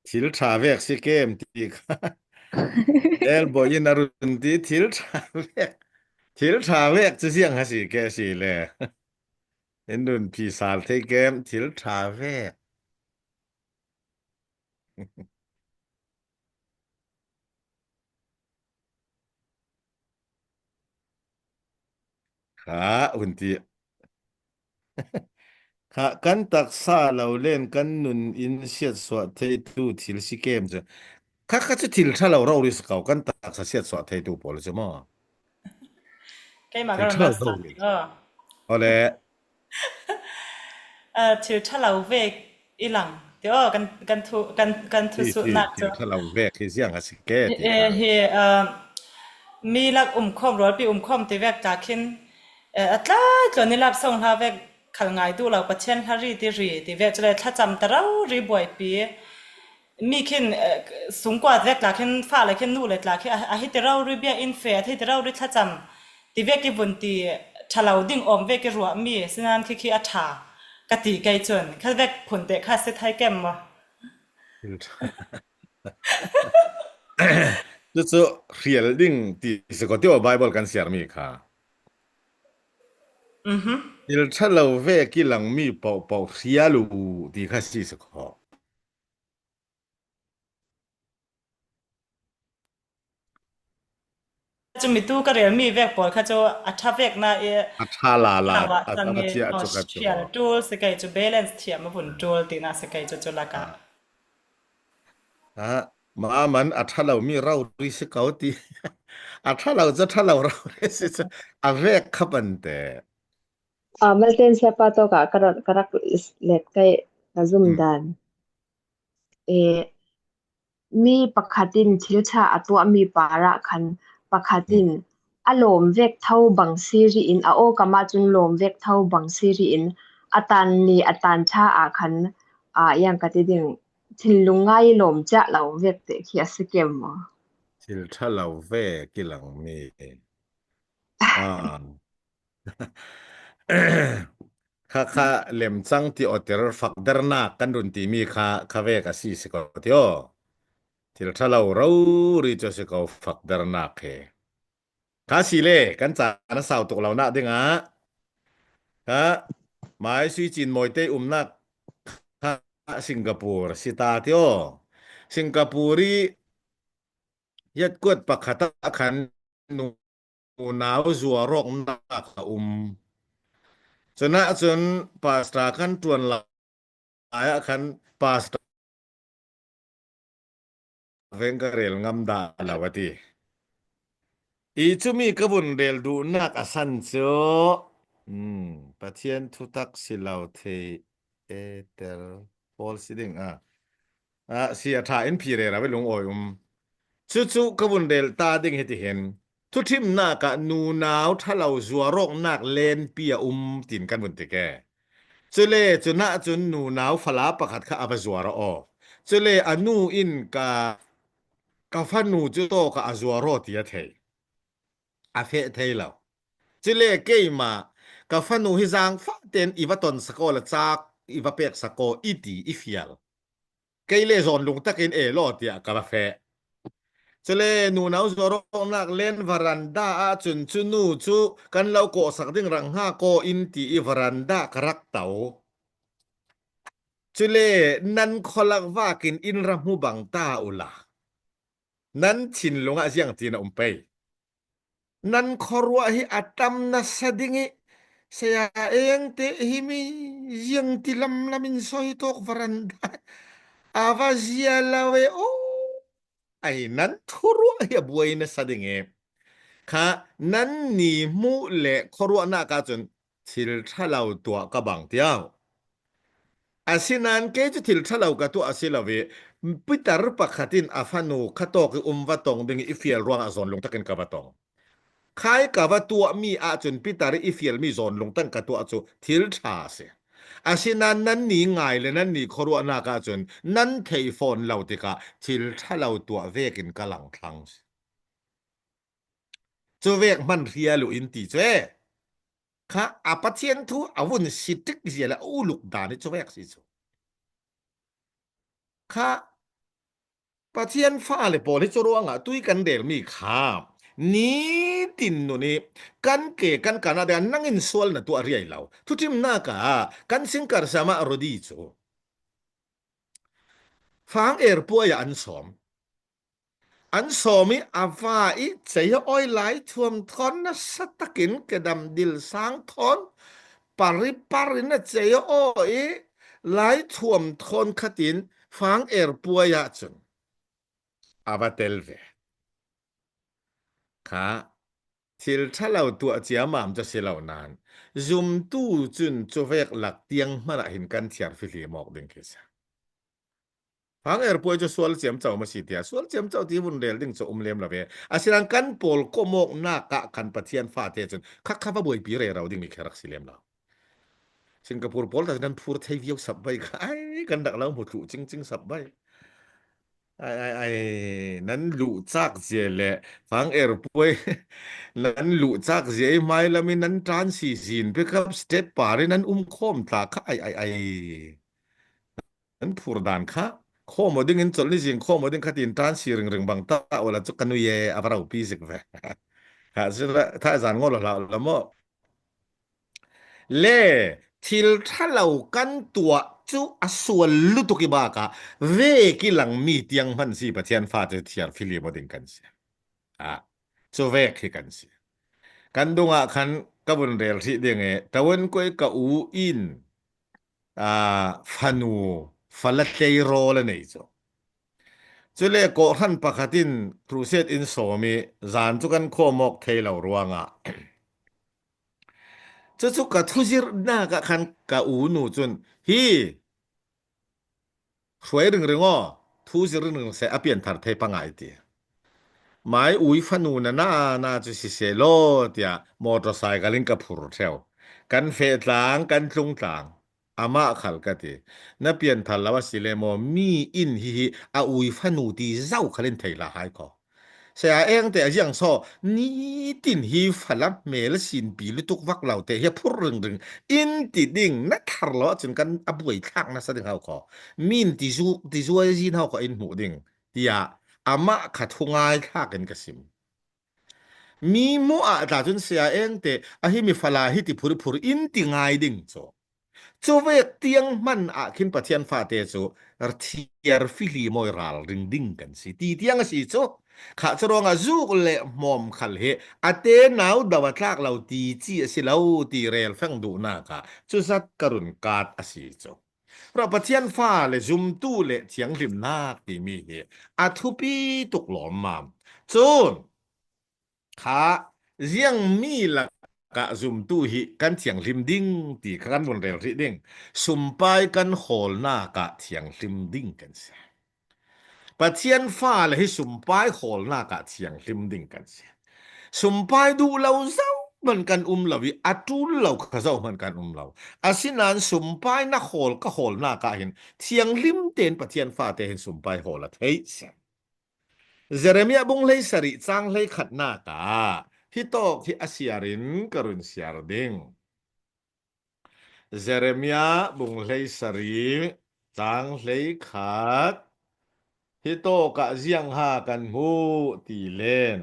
Thil ṭha vek si kem ti kha. Elbow in a run ti thil ṭha vek. Thil ṭha vek cu siang ha si ke si le. In run phi sal thei kem thil ṭha vek. Kha hun ti. Kha kan taksa lo len kan nun in siatsuah theitu thil si kem cu kha kha cu thil ṭha lo ro ri si ko kan taksa siatsuah theitu pawl cu maw Keimah thil ka ṭha ron lo ro start ri aw. ole Thil ṭhalo vek i lang ti aw kan kan thu kan kan ti ti thusuhnak thil cu. ṭha lo vek hi ziang a si ke ti Hi kha hi mi lak um khawm rualpi um khawm ti vek ta khin. A tlai tluan i lapsong hla vek khal ngai duh lo Pathian hla ri ti ri ti ve cule thlacam taro ri buaipi mi khin sungkuat vek tla khin fale khin nu le tla khi a hi ti ro ri bia in fe a thi ti ro ri thlacam ti ve ki vun ti ṭhalo ding awm ve ki ruah mi sinan khi khi a ṭha ka ti kei cun kha vek phun te kha si thai kem maw Cucu hrial ding ti si ko ti Bible kan siarmi kha. Mhm. Thil ṭhalo ve ki langmi paohpaoh hrial u ti kha si si khawh. Cu mi tu ka relmi vek pawl kha cu a ṭha vek na i A ṭha la la lo ah a cang a i chia cu ka cu. hrial ṭul si kei cu balance thiam a vun ṭul tina si kei cu cu lakah. Ah, ma man a ṭha lomi ro ri si ko ti. A ṭha lo cu ṭha lo ro ri si cu a vek kha ban te. Ah, Malten siapa to ka ka rak ka rak let kai ka zum Hmm. dan. Eh, Mi pakhat in thilṭha a tuahmi par ah khan pakhat Hmm. in a lawm vek tho bang si rih in a awkam ahcun lawm vek tho bang si rih in a tan ni a tan ṭha ah khan aa iang ka ti ding thinlung ngai i lawm ciah lo vek te khi a si kem maw? Thil ṭha lo ve ki langmi. Ah. Khakha lemcang ti awter fakdernak kan run timi kha kha vek a si si ko ti aw. Thil ṭhalo rori cu si ko fakdernak he. Kha si le kan caan a sau tuk lo nak dingah kha mai sui cin mawite umnak kha Singapore si ta ti aw. Singapore i yatkuat pakhat ah khan nu unau zuarawknak a um. Cun ahcun pastor kan ṭuan lai ah khan pastor veng ka rel ngam dah lo a ti. I cumi ka vun rel duhnak a san cu hmm, Pathian thutak si lo thei eter pawl si ding ah ah si a ṭha in phi re ra lung awi um. Cucu ka vun rel ta ding hi ti hin Thuṭhimnak ah nunau ṭhalo zuarawknak lenpi a um tiin kan vun ti ke. Cule cunah cun nunau fala pakhat kha a va zuar aw. Cule a nu in ka ka fanu cu taw ka a zuar aw ti a thei. A feh thei lo. Cule keimah ka fanu hi zaangfah tein i va ton sakaw la caak i va pek sakaw i ti i fial. Kei le zawn lung takin e law tiah ka va feh. Cule nunau zuarawknak len varanda ahcun cu nu cu kan lo kawhsak ding rang hnga kaw in ti i varanda ka rak to. Cule nan khualak vakin inn ra hmu bang ta ula. Nan thinlung ah ziang tin a um pei. Nan khuaruah hi a tam nasa ding i saya eng te hi mi ziang ti lam lam in soi tawk varanda ava zia lo e o ai nan thuruah hi a buai nasa ding e kha nan ni hmuh le khuaruahnak ahcun thil ṭhalo tuah ka bang tiao Asinain kei cu thil ṭhalo ka tuah a si lo i pitar pakhat in a fanu kha tawk i um va tong ding i fial ruangah zawn lungtak in ka va tong. Khai ka va tuahmi ahcun pitar i fialmi zawn lungtang ka tuah cu thil ṭha a si. Asinain nan ni ngai le nan ni khuaruahnak ahcun nan thei fawn lo tikah thil ṭhalo tuah vek in ka lang thlang. Cu vek hman hrial u in ti cu ee. Kha a Pathian thu a vun si tik zia le a uluk dan i cuvek si cu. Kha Pathian fale pawl hi cu ruangah tui kan relmi kha nitin nun i kan ke kan kana de nangin sual na tuah riai lo thuṭimnak ah kan singkar sama rodi cu fang er puai ah an sawm An sawm i a va i cei oi lai thuam thawn nasa takin kedam dil sang thawn pari par in a cei aw i lai thuam thawn khatin fang er puai ahcun a va tel ve. Kha thil ṭhalo tuah ciamam cu si lo nain zumtu cun cuvek lak tiang hmanh ah hin kan thiar fihlim awk ding khi si. Fang er puai cu sual ciam co ma si tiah sual ciam co ti vun rel ding cu um lem lo ve. Asinain kan pawl komawk nak ah khan Pathian fate cun khakha va buaipi re ro ding mi kha rak si lem lo. Singapore pawl ta nan phur thei viau sap bai kha ai kan rak lo mu tlu cing cing sap bai. Ai ai ai nan lu chak zia le fang er puai nan lu chak zia i mai lam in nan tan si zin pe khap state par in nan um khom tla kha ai ai ai An phur dan kha khaw ding in chol ni zing khaw ding kha tin tan si ring ring bang ta wala chu kanu ye avarau pi zik ve ha tha zan ngol la la mo le thil thalo kan tua chu a sual lutuk i ba ka ve ki lang mi tiang hman si pathian fa te thiar fili mo ding kan si a chu ve khi kan si kan dunga khan ka bun rel ri ding e tawon koi ka u in fanu fala tleirawl a nei cu. Cule kawhhran pakhat in crusade in sawm i zan cu kan khawm awk thei lo ruangah cucu ka thuzirnak ah khan ka u nu cun hi hruai ringring aw thu zir ringring seh a pianthar thei pangai ti. Mai ui fanu na na na cu si seh law tiah motorcycle in ka phur theo. Kan feh tlang, kan tlung tlang. Amah khal ka ti. Na pianthar lo a si le maw mi inn hi hi a ui fanu ti zau khal in thei hlah hai ko. Saya eng te ajiang so nitin hi falam mel sin pi lutuk vak lo te hi phur ring ring in ti ding na thar lo cun kan a buai thlak na sa ding hau ko min ti zu ti zuai zin hau ko in hmuh ding tiah amah kha thungai thlak in ka sim mi mu ah tla cun saya eng te a hi mi fala hi ti phur phur in ti ngai ding cho Cuvek tiang hman ah khin Pathian fate cu thiar fili mawi ral ring ding kan si ti tiang a si cu kha cu ruangah zuk le hmawm khal hi a te nau do a tlak lo ti chi a si lo ti rel feng duhnak ah cu zat ka run kaat a si cu ra Pathian fa le zumtu le thianghlimnak timi hi a thupi tuk lawm mam cun Kha ziangmi lakah zumtu hi kan thianghlim ding ti kha kan vun rel rih ding. Sumpai kan hawlnak ah thianghlim ding kan si. Pathian fale hi sumpai hawlnak ah thianghlim ding kan si. Sumpai duh lo zohhmanh kan um lo i a ṭul lo kha zohhmanh kan um lo. Asinain sumpai na hawl ka hawlnak ah hin thianghlim tein Pathian fate hin sumpai hawl a theih. Jeremiah bung hlei sarih caang hlei khatnak ah hi tawk hi a siar in ka run siar ding. Jeremiah bung hlei sarih caang hlei khat hi tawk ah ziang ha kan hmuh ti len.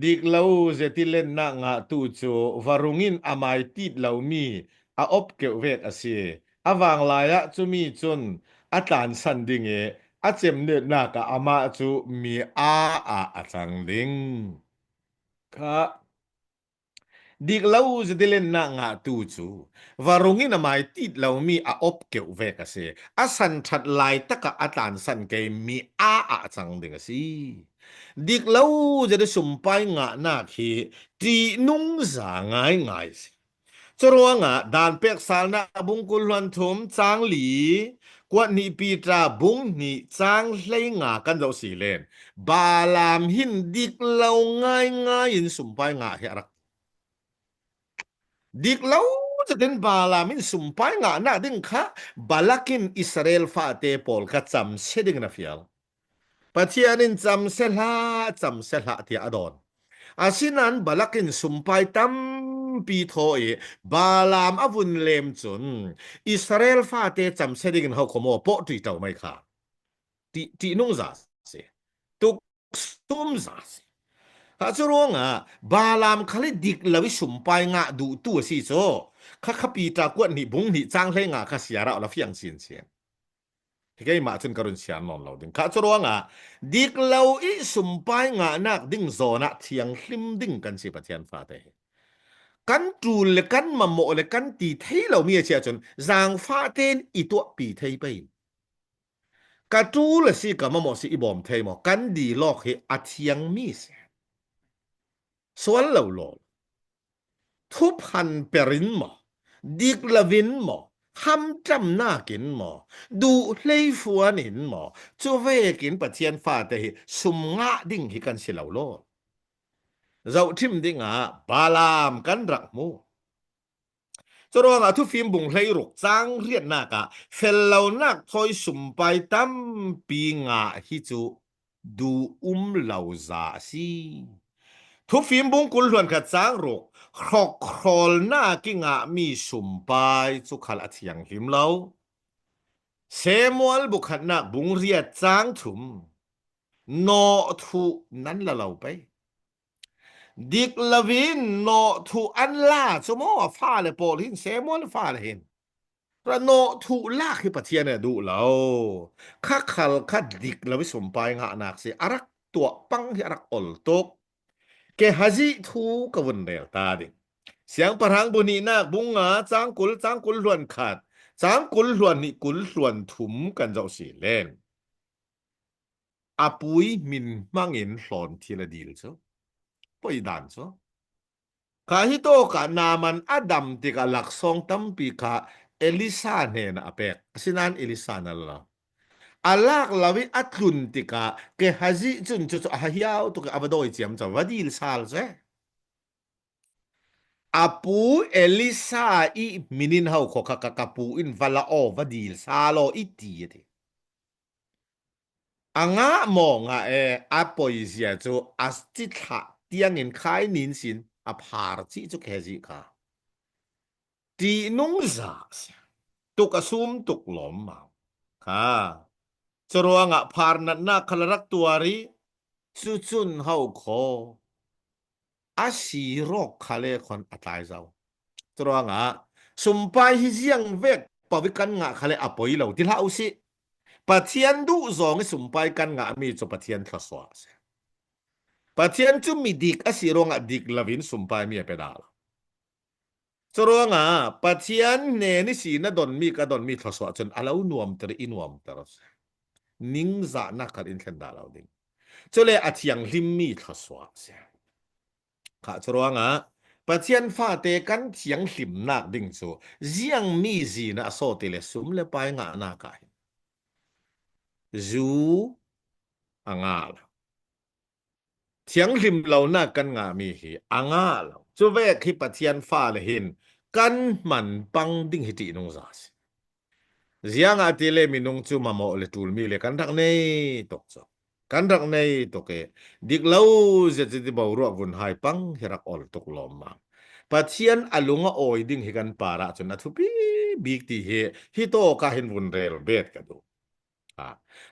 Diklo zetilennak ngahtu cu varung in a mai tit lomi a op keuh vek a si. A vanglai ah cumi cun a tlansan ding i a cemnetnak ah amah cu mi aa ah a cang ding. Kha Diklo zetilennak ngahtu cu varung in a mai tit lomi a op keuh vek a si. A san ṭhat lai tak ah a tlansan kei mi aa ah a cang ding a si. Diklo zeti sumpai ngahnak hi ṭihnung za ngaingai a si. Curuangah dan pek salnak bungkul hluan thum caang li kuat hnih pitra bung hnih caang hlei nga kan zoh si len Balaam hin dik lo ngaingai in sumpai ngah hi a rak dik lo zetin Balaam in sumpai ngah nak ding kha Balak in Israel fate pawl kha cam se ding na fial Pathian in cam se hlah, cam se hlah tiah a dawn. Asinain Balak in sumpai tampi thaw i Balaam a vun lem cun Israel fate cam se ding in ho kho maw pawh ṭi ṭo mai kha. Ṭihnung za si. Tuk sum za si. Kha cu ruangah Balaam khal i dik lo i sumpai ngah duhtu a si cu kha khapi ṭa kuat hnih bung hnih cang hlei nga kha siara la fiang sin sin. Keimah cun ka run siar nawn lo ding. Kha cu ruangah dik lo i sumpai ngahnak ding zawn ah thianghlim ding kan si Pathian fate hi. Kan ṭul le kan mamawh le kan ti thei lomi a si ahcun zaangfah tein i tuahpi thei pei. Ka ṭul a si ka mamawh si i bawm thei maw kan dilawk hi a thiangmi si. Sual lo law thuphan per in maw dik lovin maw Hamṭamnak in maw, duh hleifuan in maw, cu vekin Pathian fate hi sum ngah ding hi kan si lo law. Zohthim dingah Balaam kan rak hmu. Curuangah thufim bung hleiruk cang riatnak ah fellonak thawi sumpai tampi ngah hi cu du um lo za a si. Thufim bung 20 hluan khat cang ruk hrokhrawlnak i ngahmi sumpai cu khal a thianghlim lo. Samuel bukhatnak bung riat cang thum nawh thuh nan la lo pei. Dik loin nawhthuh an la cu maw fale pawl hin Samuel fale hin ra nawhthuh lak hi Pathian a duh lo. Kha khal kha dik lo i sumpai ngahnak si a rak tuah pang hi a rak ol tuk. Gehazi thu ka vun rel ta ding. Siangpahrang bu hnihnak bung nga cang 20 cang 20 hluan khat cang 20 hluan hnih 20 hluan thum kan zoh si len. A pui min hmang in hlawn thil a dil cu poi dan cu kha hi to ka Naaman a dam tikah laksawng tampi kha Elisa hnenah a pek asinain Elisa na la a lak lo i a tlun tikah Gehazi cun cu cu a hiau tuk i a va dawi ciam cu va dil sal se a pu Elisa i minin ho kho kha ka ka pu in va la aw va dil salo i ti ati A ngah maw ngah e a poi zia cu a cithlah tiangin khai nin sin a phar chih cu khe kha. Ṭihnung za si. Tuk a sum tuk lawm mau. Kha. Curuangah phar natnak kha la rak tuar i cucun ho khaw a si rawk kha le khon a tlai zau. Curuangah sumpai hi ziang vek pawi kan ngah kha le a poi lo ti hlah usih. Pathian duh zawng i sumpai kan ngahmi cu Pathian thluachuah a si. Pathian cu midik a si ruangah dik loin sumpai mi a pe dah lo. Curuangah Pathian hnen i si na donmi ka donmi thluachuah cun a lo nuamter i nuamter a si. Ningzahnak khan in thlen dah lo ding. Cule a thianghlimmi thluachuah a si. Kha curuangah Pathian fate kan thianghlimnak ding cu ziangmi zin ah sawti le sum le pai ngahnak ah hin zu a ngah lo. Thianghlim lonak kan ngahmi hi a ngah lo. Cu vek hi Pathian fale hin kan hman pang ding hi ṭihnung za a si. Ziang ah ti le minung cu mamawh le ṭulmi le kan rak nei tuk cu. Kan rak nei tuk i dik lo zet ti boruak vun hai pang hi rak ol tuk lawm ma. Pathian a lung a awi ding hi kan par ahcun a thupi bik ti hi hi to ka hin vun rel bet ka duh.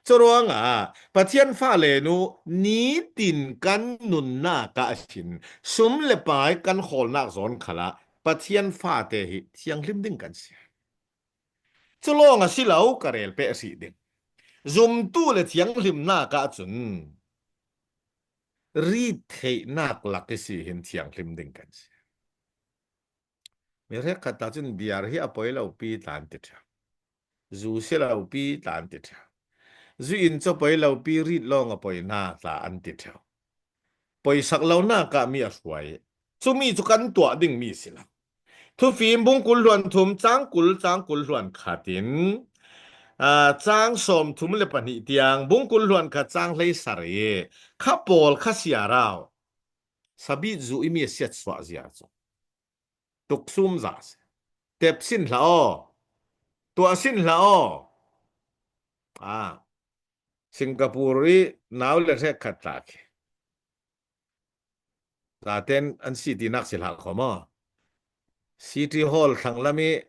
Curuangah Pathian fale nu nitin kan nunnak ah hin sum le pai kan hawlnak zawn khal ah Pathian fate hi thianghlim ding kan si. Cu lawng a si lo ka rel peh a si ding. Zumtu le thianghlimnak ah cun rit theihnak lak i si hin thianghlim ding kan si. Mi hrek khat ah cun biar hi a poi lo pi tlan ti ṭheo. Zu si lo pi tla an ti ṭheo. Zu inn cu poi lo pi rit lawng a poi hna tla an ti ṭheo. Poisak lonak ah mi a hruai. Cu mi cu kan tuah dingmi si lo. Thufim bungkul hluan thum cang 20 cang 20 hluan khat in uh, cang 32 tiang bungkul hluan khat cang hlei sari kha pawl kha sia rau sabit zu imi siat suah zia cu tuksum za si tep sin hlah aw tuah sin hlah aw ah Singapore i nau le hrek khat tla khi zaten an si ti nak si hlah kho maw City Hall thlang lam i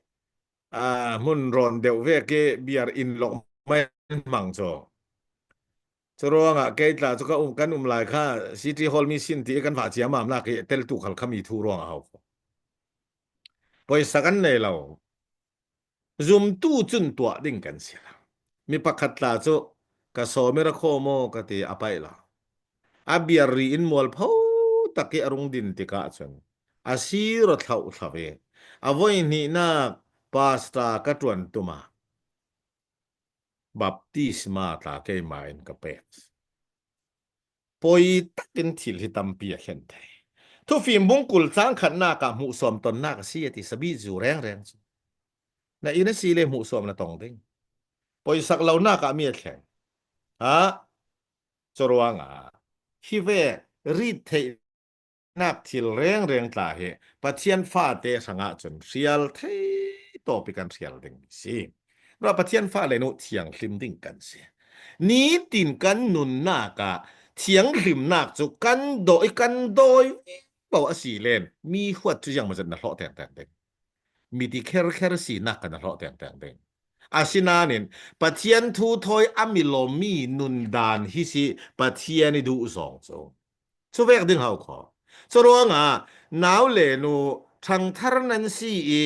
hmun rawn deuh ve ke biar in lok mai mang cho Curuangah kei tla cu ka um kan um lai kha City Hall mi sin ti kan va ciamam nak i tel tu khal khami thu ruang a hau ko. Poisa kan nei lo. Zumtu cun tuah ding kan si lo. Mi pakhat tla cu ka sawmi ra kho maw ka ti a paih lo. A biar ri in mual pho tak i a rung din tikah cun a si ro thlau thlau i a voi hnihnak pastor ka ṭuan tum ah baptisma tla keimah in ka pek. Poi takin thil hi tampi a thlen thei. Thufim bungkul cang khatnak ah hmuhsawm tonnak a si a ti sabi zu reng reng cu. Na inn a si le hmuhsuam na tong ding. Poisak lonak ah mi a thleng. Ha? Curuangah hi ve rit theih nak thil rengreng tla hi Pathian fate hrangah cun hrial thei tawpi kan hrial ding si. Ra Pathian fale nu thianghlim ding kan si. Nitin kan nunnak ah thianghlimnak cu kan do i kan dawi po a si len mi huat cu yang mazat na hlawh teng teng ding. Mi ti kher kher sinak kan hlawh teng teng ding. Asinain Pathian thu thawi ami lomi nun dan hi si Pathian i duh zong cu Cu vek ding hau kho. Curuangah nau le nu ṭhangthar nan si i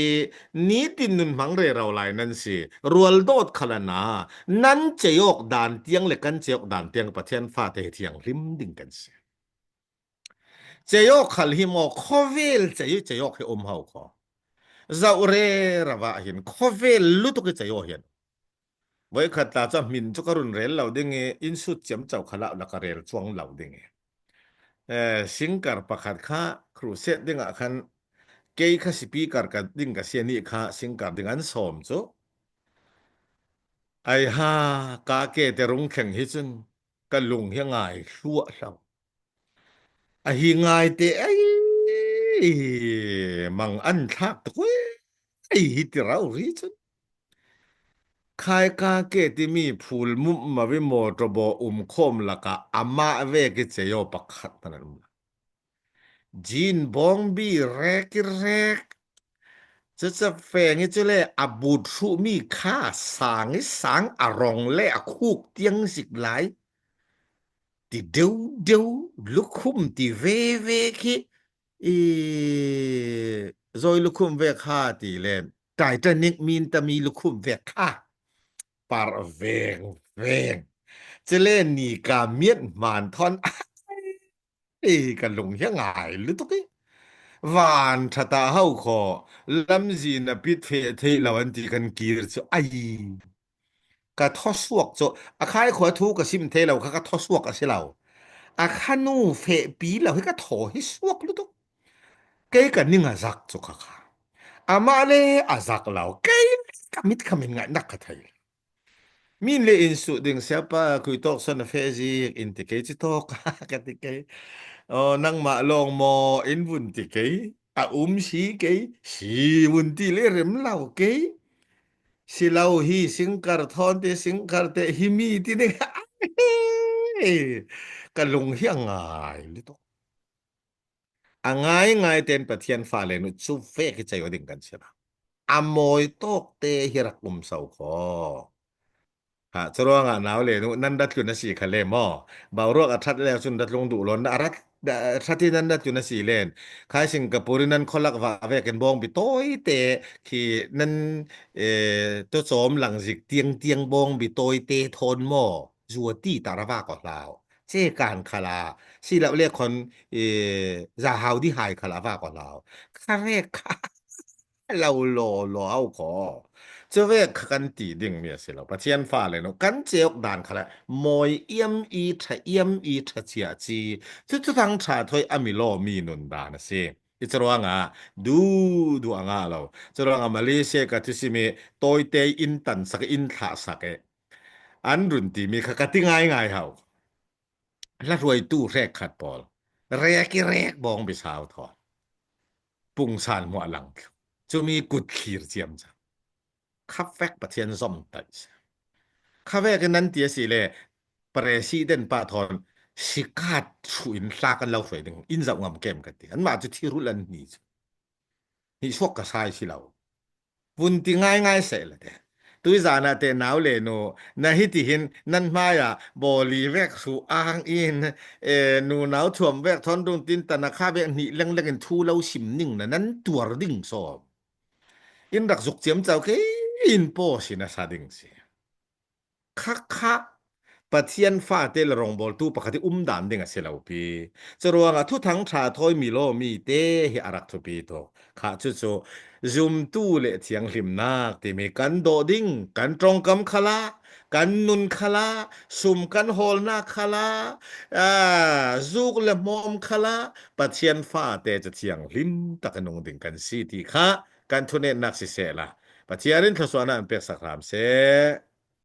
nitin nun hmang rero lai nan si. Rual dawt khalana nan ceok dan tiang le kan ceok dan tiang Pathian fate thianghlim ding kan si. Ceok khal hi maw khawvel cei ceok hi um hau kho. Zau re rawa hin khawvel lutuk i ceio hian Voikhat ta cu min cu ka run rel lo ding i inn sut ciam cho kha la ka rel chuang lo ding i. Eh, singkar pakhat kha crusade ding ah khan kei kha speaker ka ding ka sia ni kha singkar ding an sawm cu. Ai ha ka ke te rung thleng hi cun ka lung hi ngai hluah hlo. A hi ngai te ai mang an thlak tuk ai hi ti rau ri cun. Khaika ke timi phul mumh mawi mawṭaw baw um khawm lakah amah ve ki ceo pakhat hmanh an um lo. Jean bawngbi rek i rek cucu feng i cule a but hruhmi kha sang i sang a rong le a khuk tiang zik lai ti deuhdeuh lukhum ti veve khi i zawi lukhum ve kha ti le Titanic min tami lukhum ve kha par veng veng cele ni ka miat man thon ei ka lung hi ngai lutuk i van thata hau kho lamzi na pit fe thei lo an ti kan kir chu ai ka tho suak cu a khai khua thu ka sim the lo kha ka tho suak a si lo a khanu fe pi lo hi ka tho hi suak lutuk kei ka ning a zak cu kha kha amah le a zak lo kei ka mit kha min ngai nak ka thei min le in su ding siapa kui tok son a fe zik in ti kei chi tok ka ti kei o nangmah lawng maw in vun ti kei a um si kei si vun ti le rem lo kei Si lo hi singkar thawn te singkar te hi mi ti ding ka lung hi a ngai lutuk. A ngai ngai ten Pathian fale nu cu ve khi chei ding kan si la. A mawi tawk te hi rak um so kho. Ha curuangah nau le nu nan rat tlun a si kha le maw boruak a that le cun rat lung duh lon a rat thati nan rat tlun a si len khai Singapore in nan kholak va vek in bong bi toi te khi nan to chom lang zik tiang tiang bong bi toi te thon mo zua ti tarawa ko hlau che kan khala si lo le khon za hau di hai khala va ko hlau kha re kha lo law law au ko cu ve kha kan ti ding mi a si lo pathian fa le no kan cheuk dan kha le moi iam i tha iam i tha chia chi cu cu thang tha thoi ami lo mi nun dan a si i charuanga du du anga lo charuanga Malaysia ka thu simi toite in tan sak in thla sak e an run ti mi kha ka ti ngai ngai hau la hruaitu hrek khat pawl rek i rek bong bisau thon pungsan hmuah lang cumi kut thlir ciam cang khafek pathian zom tai khawek in nan ti asi le president pa thon sikat thu in hla kan lo hruai ding in zoh ngam kem ka ti an mah cu thirul an ni cu ni suak ka sai si lo vun ti ngaingai seh le te tuizan ah te nau le nu na hi ti hin nan hmai ah bawli vek su ang in e, nu nau thuam vek thon dung tin tana kha vek ni leng leng in thu lo sim ning na nan tuar ding so in rak zuk chiam chau ke in po sin a sa ding si Khakha Pathian fate le rawngbawltu pakhat i um dan ding a si lo pi. Curuangah thuthang ṭha thawimi lawmi te hi a rak thupi tuk. Khah cucu zumtu le thianghlimnak timi kan dawh ding, kan ṭawngkam khala, kan nun khala, sum kan hawlnak khala, ah, zuk le hmawm khala, Pathian fate cu thianghlim tak in nung ding kan si ti kha kan thunetnak siseh la. Pathian in thluachuahnak in pek sak hram seh.